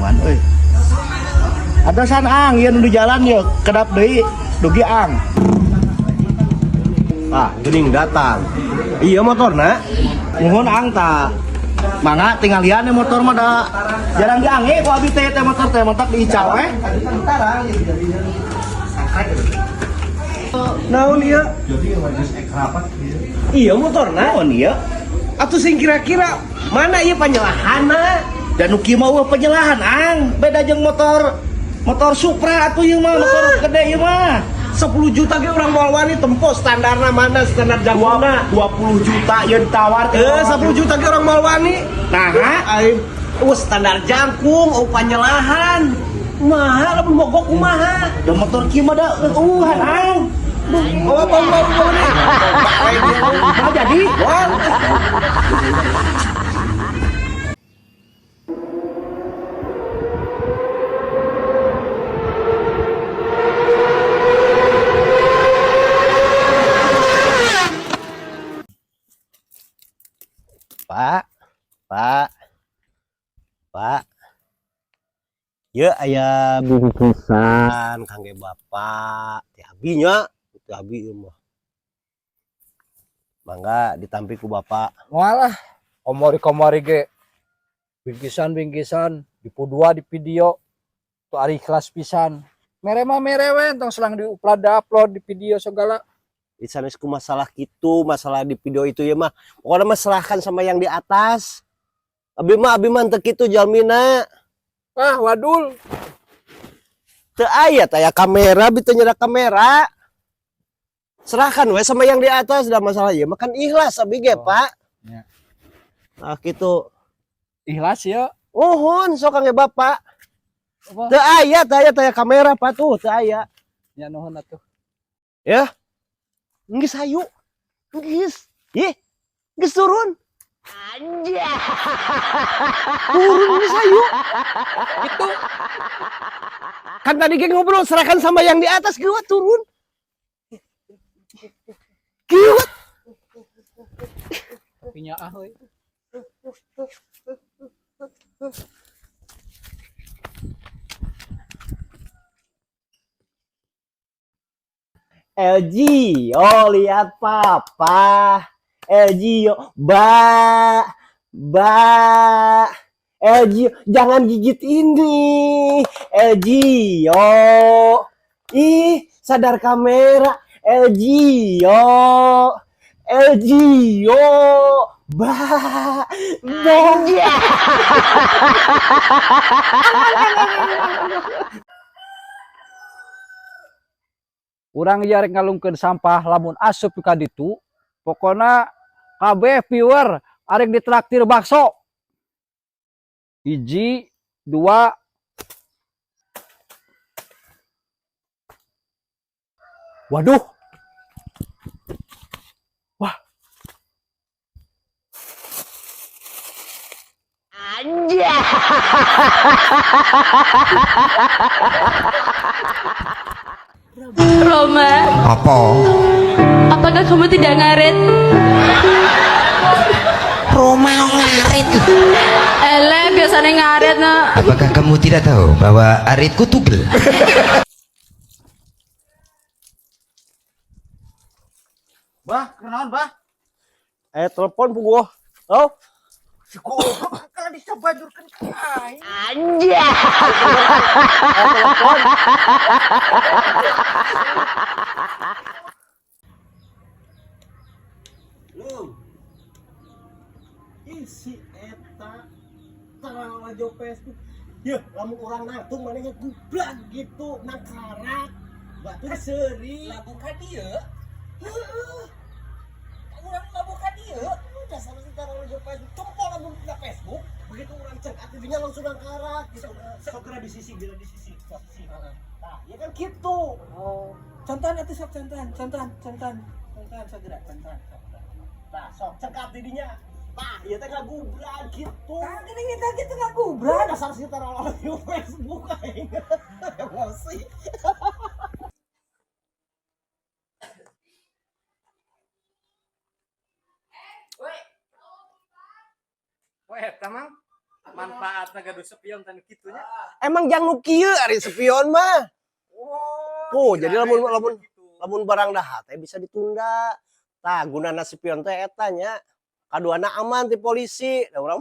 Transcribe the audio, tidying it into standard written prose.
Danguan euy. Atosan Ang, ieu nu di jalan yeuh, kedap deui dugi Ang. Ah, geuning datang. Iya motorna. Nuhun Ang ta. Mangga tinggalian ya motor mah da jarang diangge ku abi teh teh motor teh motor diical we. Naon ieu? Iya motorna. Naon ieu? Atuh sing kira-kira mana ieu penyelahana? Dan nu kieu mah eueuh penyelahan Ang, beda jeung motor motor Supra atuh ieu mah motor gede ieu mah. 10 juta ge urang moal wani tempo standarna mana standar jangkungna. 20 juta ieu ditawar. 10 juta ge urang moal wani. Nah, Aing eueuh standar jangkung eueuh panyelahan. Kumaha lamun mogok kumaha? da motor kieu mah da eueuhan Ang. Oh, bau bau bau nih. Nah, jadi Pak, Pak, Pak. Ya aya bungkusan kangge bapak. Ti abi nya, ti abi ieu mah. Mangga ditampi ku bapak. Walah, komori-komori ge bingkisan-bingkisan dipudua di video tu ari ikhlas pisan. Mere mah mere we tong selang di upload upload di video segala. Sanes ku masalah gitu, masalah di video itu ya mah. Pokoknya mah serahkan sama yang di atas. Abi mah teu kitu jalmina. Ah, wadul. Teu aya taya kamera, bi teu nyada kamera. Serahkan we sama yang di atas dah masalah ieu mah kan ikhlas abi ge, Oh, Pak. ya. Nah, gitu. Ikhlas ya. Uhun sok kangge bapak. Apa? Teu aya taya taya kamera Pak tuh, teu aya. Ya nuhun atuh. Ya. Geus hayu. Geus. Ih. Geus turun. Anjay. Turun geus hayu. Itu Kan tadi ge ngobrol serahkan sama yang di atas geuwat turun. Geuwat. punya ah euy. LG, oh lihat papa. LG, ba, ba. LG, jangan gigit ini. LG, oh. Ih, sadar kamera. LG, oh. LG, oh. Ba, ba. Urang ieu arek ngalungkeun sampah lamun asup ka ditu, pokona kabeh viewer arek ditraktir bakso. Hiji, dua, waduh. Wah. Roma, Apa? apakah kamu tidak ngaret? Roma ngarit. Ele, biasanya ngaret nak. Apakah kamu tidak tahu bahwa aritku tugel? Bah, kenaon bah? Telepon pu gua. Oh, Si goblok kalau disabajurkeun ka aing. Lu. Ih, si eta terang aja Facebook. Yeuh, lamun urang nangtung manehna gublak gitu nangkarak. Batur seuri. Labu ka dieu, Heeh. urang labu ka dieu. Dasar si tarang aja Facebook. Tempol lamun na Facebook, begitu urang cek aktifnya langsung nangkarak gitu. Sok geura di sisi, geura di sisi. Sisi. Nah, ya kan gitu. Oh, contohan atuh sok contohan, contohan, contohan, contohan segera, contohan. Nah, sok cekap didinya. Tah, ieu teh ngagubrak gitu. Tah geuning eta kitu ngagubrak. Dasar si tarang aja Facebook aing. Emosi. Weh, eta Mang. Manfaatna gaduh spion teh kitu nya. Emang jang nu kieu ari spion mah. Oh, Oh, jadi lamun lamun lamun barang dahar teh bisa ditunda. Tah, gunana spion teh eta nya. Kaduana aman ti polisi. Da urang.